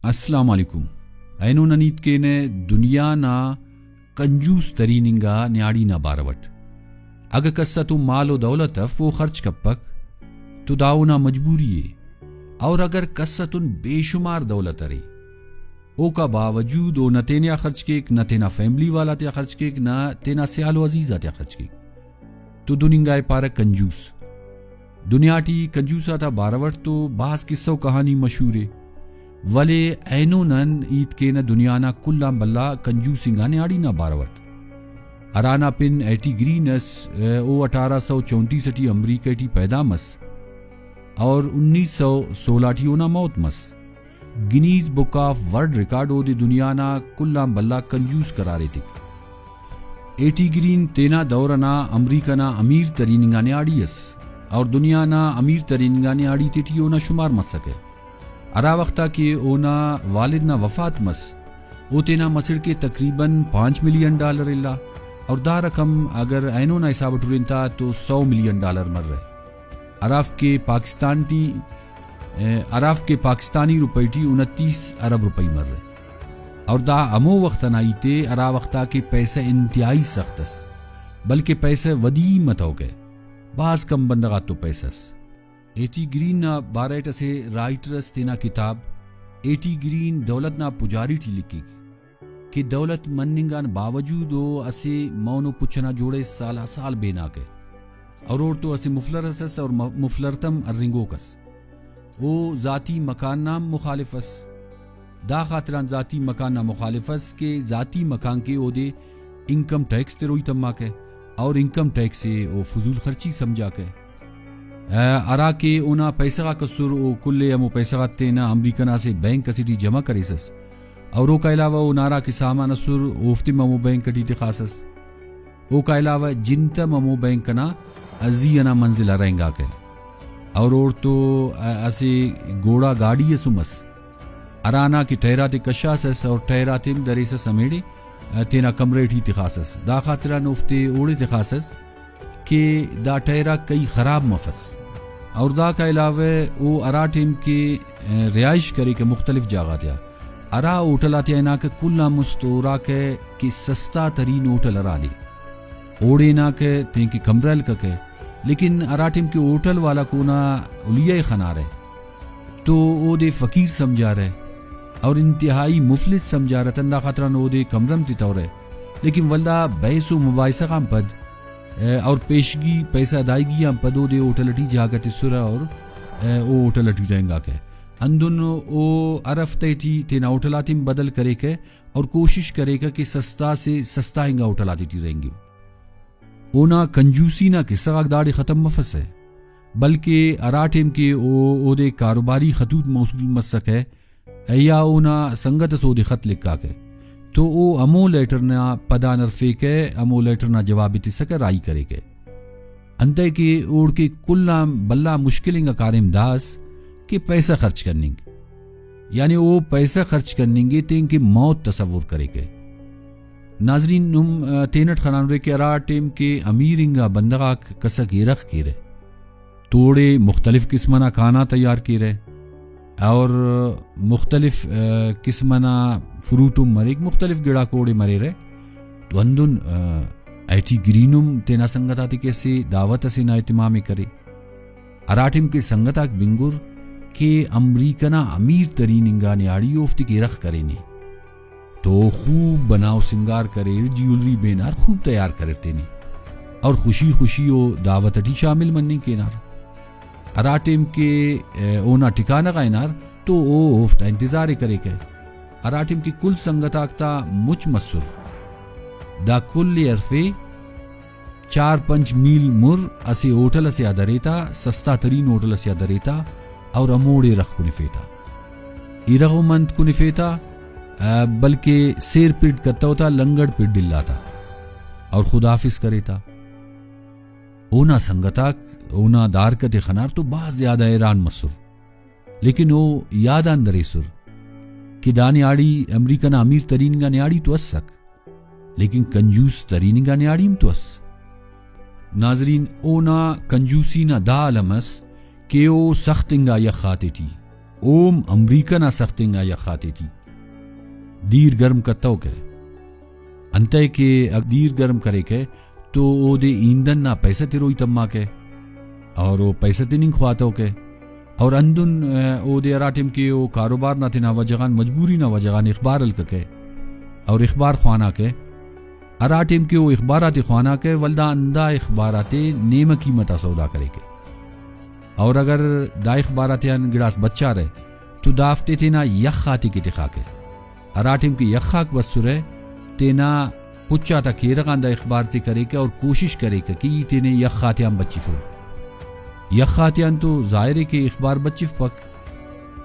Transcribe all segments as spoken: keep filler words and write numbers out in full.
السلام علیکم۔ اینو نن ہیت کینہ دنیا نا کنجوس ترین انگا نیاڑی نا بارو اٹ۔ اگہ کس اتون مال و دولت اف، او خرچ کپک تو دا اونا مجبوری ءِ۔ اور اگر کس اتون بے شمار دولت ارے، اوکا باوجود او نہ تینے آ خرچ کیک، نہ تینا فیملی والا تیا خرچ کیک، نہ تینا سیال و عزیز آتیا خرچ کیک، تو دن انگا ءِ پارہ کنجوس۔ دنیا ٹی کنجوس آتا بارو اٹ تو بھاز قصہ و کہانی مشہور ءِ، ولے اینو نن ہیت کینہ دنیا نا کل آن بھلا کنجوس انگا نیاڑی نا بارو اٹ، ہرانا پن ایٹی گرین ئس۔ او اٹھارہ سو چونتیس ٹی امریکہ ٹی پیدا مس اور انیس سو سولہ ٹی اونا موت مس۔ Guinness book of world record اودے دنیا نا کل آن بھلا کنجوس قرار ایتک۔ ایٹی گرین تینا دور ئنا امریکہ نا امیر ترین انگا نیاڑی ئس اور دنیا نا امیر ترین انگا نیاڑی تیٹی اونا شمار مسکہ۔ ہرا وخت آ کہ اونا والد نا وفات مس، او تینا مسڑ کہ تقریباً پانچ ملین ڈالر الا، اور دا رقم اگر اینو نا حساب اٹ ہرن تا تو سو ملین ڈالر مرہ۔ ہرافک کہ پاکستان ٹی، ء، ہرافک کہ پاکستانی روپئی ٹی انتیس ارب روپئی مرہ۔ اور دا ہمو وخت ئنا ہیت ءِ ہرا وخت آ کہ پیسہ انتہائی سخت ئس، بلکہ پیسہ ودی متوکہ، بھاز کم بندغ آتتو پیسہ ئس۔ ایٹی گرین نا بارہ اٹ اسہ رائٹر ئس تینا کتاب ایٹی گرین دولت نا پجاری ٹی لکھک کہ دولت مننگ آن باوجود او اسہ مون و پچ ئنا جوڑہ ئس سال آ سال بیناک ءِ۔ اور اوڑتو اسہ مفلر ئس ئس اور م-، مفلر تم ہرنگوک ئس۔ او ذاتی مکان نا ہم مخالف ئس۔ دا خاطران ذاتی مکان نا مخالف ئس کہ ذاتی مکان کہ اودے انکم ٹیکس تروئی تماکہ اور انکم ٹیکس ئے او فضول خرچی سمجھاکہ۔ ء، ہرا کہ اونا پیسہ غاک اسر، او کل ئے ہمو پیسہ غاتے تینا امریکہ نا اسہ بینک ئسے ٹی جمع کریسس۔ اور اوکا علاوہ اونا ہرا کہ سامان اسر، اوفتے ہم ہمو بینک ٹی تخاسس۔ اوکا علاوہ جنت ہم ہمو بینک ئنا زی ئنا منزل آ رہینگاکہ۔ اور اوڑتو، ء، اسہ گھوڑا گاڑی ئس ہم ئس، ہرانا کہ ٹائر آتے کشاسس اور ٹائر آتے ہم دریسس ہمیڑے، ء، تینا کمرہ ٹی تخاسس۔ دا خاطران اوفتے اوڑے تخاسس کہ دا ٹائر آک کئی خراب مفس۔ اور داکا علاوہ او ہرا ٹائم کہ، ء، رہائش کریکہ مختلف جاگہ غاتیا، ہرا ہوٹل آتیا ہناکہ کل آن مست ہراکہ کہ سستا ترین ہوٹل ہرادے، اوڑے ہناکہ تینکہ کمرہ ہلککہ، لیکن ہرا ٹائم کہ ہوٹل والاک اونا حلیہ ئے خنارہ تو اودے فقیر سمجھارہ اور انتہائی مفلس سمجھارہ، تندا خاطران اودے کمرہ ہم تتورہ۔ لیکن ولدا بحث و مباحثہ غان پد، ء، اور پیشگی پیسہ ادائیگی آن پد اودے ہوٹل ٹی جاگہ تسرہ اور، ء، او ہوٹل ٹی رہینگاکہ۔ ہندن او ہر ہفتہ ٹی تینا ہوٹل آتے ہم بدل کریکہ اور کوشش کریکہ کہ سستا سے سستا انگا ہوٹل آتے ٹی رہینگو۔ اونا کنجوسی نا قصہ غاک داڑے ختم مفسہ، بلکہ ہرا ٹائم کہ او اودے کاروباری خطوط موصول مسکہ، یا اونا سنگت ئس اودے خط لکھاکہ تو او ہمو لیٹر نا پدان ہرفیکہ، ہمو لیٹر نا جواب ئے تسکہ، راہی کریکہ۔ انتئے کہ اوڑکہ کل آن بھلا مشکل انگا کاریم دا ئس کہ پیسہ خرچ کننگ، یعنی او پیسہ خرچ کننگ ئے تینکہ موت تصور کریکہ۔ ناظرین، نم، آ، تینٹ خنانرے کہ ہرا ٹائم کہ امیر انگا بندغ آک کسک اِرغ کیرہ، تو اوڑے مختلف قسم ئنا کھانا تیار کیرہ اور مختلف، آ، قسم ئنا فروٹ ہم مریک، مختلف گڑاک اوڑے مریرہ۔ تو ہندن، آ، ایٹی گرین ہم تینا سنگت آتے کہ اسہ دعوت ئسے نا اہتمام ئے کرے۔ ہراٹائم کہ سنگت آک بنگر کہ امریکہ نا امیر ترین انگا نیاڑی اوفتے کہ اِرغ کرینے۔ تو خوب بناء و سنگار کریر، جیولری بینار، خوب تیار کریر تینے اور خوشی خوشی او دعوت ٹی شامل مننگ کینار۔ ہرا ٹائم کہ، ء، اونا ٹھکانہ غا ہنار تو او اوفتا انتظار ئے کریکہ۔ ہرا ٹائم کہ کل سنگت آک تا مچ مسر، دا کل ئے ہرفے، چار پنچ میل مر اسہ ہوٹل ئسے آ درے تا، سستا ترین ہوٹل ئسے آ درے تا اور ہموڑے اِرغ کنفے تا۔ اِرغ ہم انت کنفے تا، آ، بلکہ سیر پڈ کتو تا، لنگڑ پڈ الا تا اور خداحافظ کرے تا۔ اونا سنگت آک اونا دارکت ئے خنار تو بھاز زیادہ حیران مسر، لیکن او یاد آن دریسر کہ دا نیاڑی امریکہ نا امیر ترین انگا نیاڑی تو اسک، لیکن کنجوس ترین انگا نیاڑی ہم تو ئس۔ ناظرین، اونا کنجوسی نا دا الم ئس کہ او سخت انگا یخ آتے ٹی، اوم امریکہ نا سخت انگا یخ آتے ٹی دیر گرم کتوکہ۔ انتئے کہ اگہ دیر گرم کریکہ تو اودے ایندھن نا پیسہ تروئی تماکہ اور او پیسہ تننگ خواتوکہ۔ اور ہندن، آ، اودے ہرا ٹائم کہ او کاروبار نا تینا وجہ غان، مجبوری نا وجہ غان اخبار ہلککہ اور اخبار خواناکہ، ہرا ٹائم کہ او اخبار آتے خواناکہ، ولدا ہندا اخبار آتے نیمہ قیمت آ سودا کریکہ۔ اور اگر دا اخبار آتیان گڑاس بچارہ تو دافتے تینا یخ آتے کہ تخاکہ۔ ہرا ٹائم کہ یخ آک بسرہ، تینا پچ آتا کیرغ آن دا اخبار تے کریکہ اور کوشش کریکہ کہ ای تینے یخ آتیان بچفو۔ یخ آتیان تو ظاہر ءِ کہ اخبار بچفپک،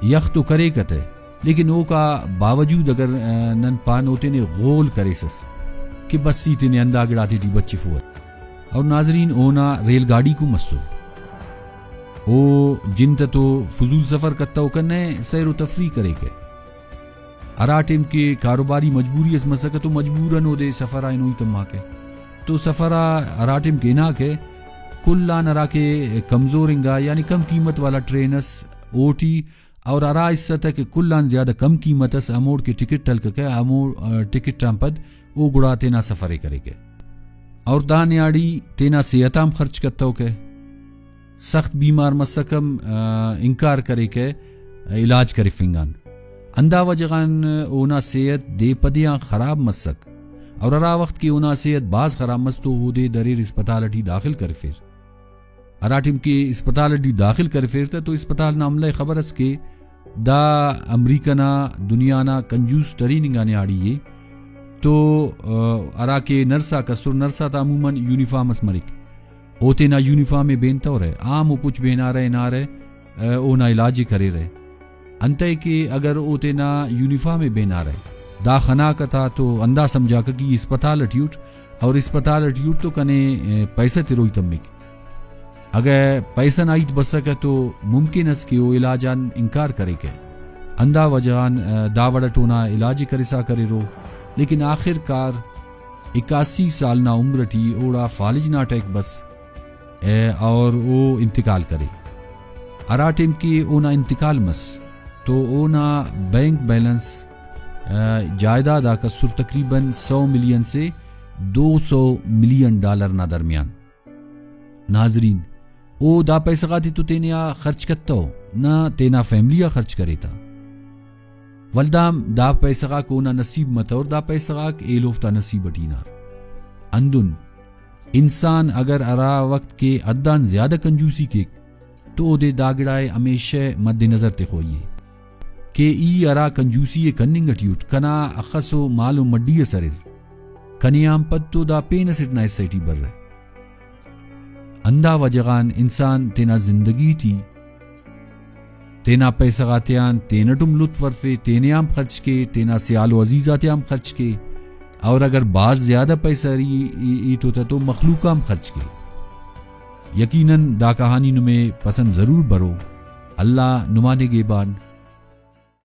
یخ تو کریکہ تہ، لیکن اوکا باوجود اگر، آ، نن پان او تینے غول کریسس کہ بس ای تینے ہندا گڑاتے ٹی بچفو۔ اور ناظرین، اونا ریل گاڑیک ہم مسر۔ او جن تہ تو فضول سفر کتوکہ، نئے سیر و تفریح کریکہ۔ ہرا ٹائم کہ کاروباری مجبوری اس مسکہ تو مجبوراً اودے سفر آ ہنوئی تماکہ۔ تو سفر آ ہرا ٹائم کہ ہناکہ، کل آن ہرا کہ کمزور انگا یعنی کم قیمت والا ٹرین اس اوٹی، اور ہرا حصہ تہ کہ کل آن زیادہ کم قیمت اس ہموڑ کہ ٹکٹ ہلککہ، ہمو، آ، ٹکٹ آن پد او گڑا تینا سفر ءِ کریکہ۔ اور دا نیاڑی تینا صحت آ ہم خرچ کتوکہ۔ سخت بیمار مسک ہم، آ، انکار کریکہ، علاج کرفنگ آن۔ ہندا وجہ غان اونا صحت دے پدے آن خراب مسک، اور ہرا وخت کہ اونا صحت بھاز خراب مس تو اودے دریر اسپتال ٹی داخل کرفیر۔ ہرا ٹائم کہ اسپتال ٹی داخل کرفیر تہ، تو اسپتال نا عملہ ءِ خبر ئس کہ دا امریکہ نا دنیا نا کنجوس ترین انگا نیاڑی ءِ۔ تو، آ، ہرا کہ نرس آک ئسر، نرس آتا عموماً یونیفارم ئس مریک۔ او تینا یونیفارم ءِ بینتورہ، عام او پچ بینارہ، ہنارہ، آ، اونا علاج ءِ کریرہ۔ انتئے کہ اگر او تینا یونیفارم ءِ بینارہ، دا خناکہ تا تو ہندا سمجھاکہ کہ ای اسپتال ٹی اٹ، اور اسپتال ٹی اٹ تو کنے، آ، پیسہ تروئی تمک۔ اگہ پیسہ نا ہیت بسکہ تو ممکن ئس کہ او علاج آن انکار کریکہ۔ ہندا وجہ غان، آ، دا وڑ ئٹ اونا علاج ءِ کرسا کریرو، لیکن آخر کار اکاسی سال نا عمر ٹی اوڑا فالج نا اٹیک بس، آ، اور او انتقال کرے۔ ہرا ٹائم کہ اونا انتقال مس تو اونا بینک بیلنس، آ، جائیداد آک ئسر تقریباً سو ملین سے دو سو ملین ڈالر نا درمیان۔ ناظرین، او دا پیسہ غاتے تو تینے آ خرچ کتو، نہ تینا فیملی آ خرچ کرے تا۔ ولدا ہم دا پیسہ غاک اونا نصیب متور، دا پیسہ غاک ایلوفتا نصیب ٹی ہنار۔ ہندن انسان اگر ہرا وخت کہ حد آن زیادہ کنجوسی کیک تو اودے دا گڑائے ہمیشہ مد نظر تخوئی ءِ کہ ای ہرا کنجوسی ءِ کننگ ٹی اٹ، کنا اخسو مال و مڈی ئس اریر، کنے آن پد تو دا پین اسٹ نا حصہ ٹی برہ۔ ہندا وجہ غان انسان تینا زندگی ٹی تینا پیسہ غاتیان تینٹ ہم لطف ہرفے، تینے آن خرچ کے، تینا سیال و عزیز آتیان خرچ کے، اور اگر بھاز زیادہ پیسہ ارے ای، ای، ای تو تہ تو مخلوق آن خرچ کے۔ یقیناً دا کہانی نمے پسند ضرور برو۔ اللہ نما نگہبان۔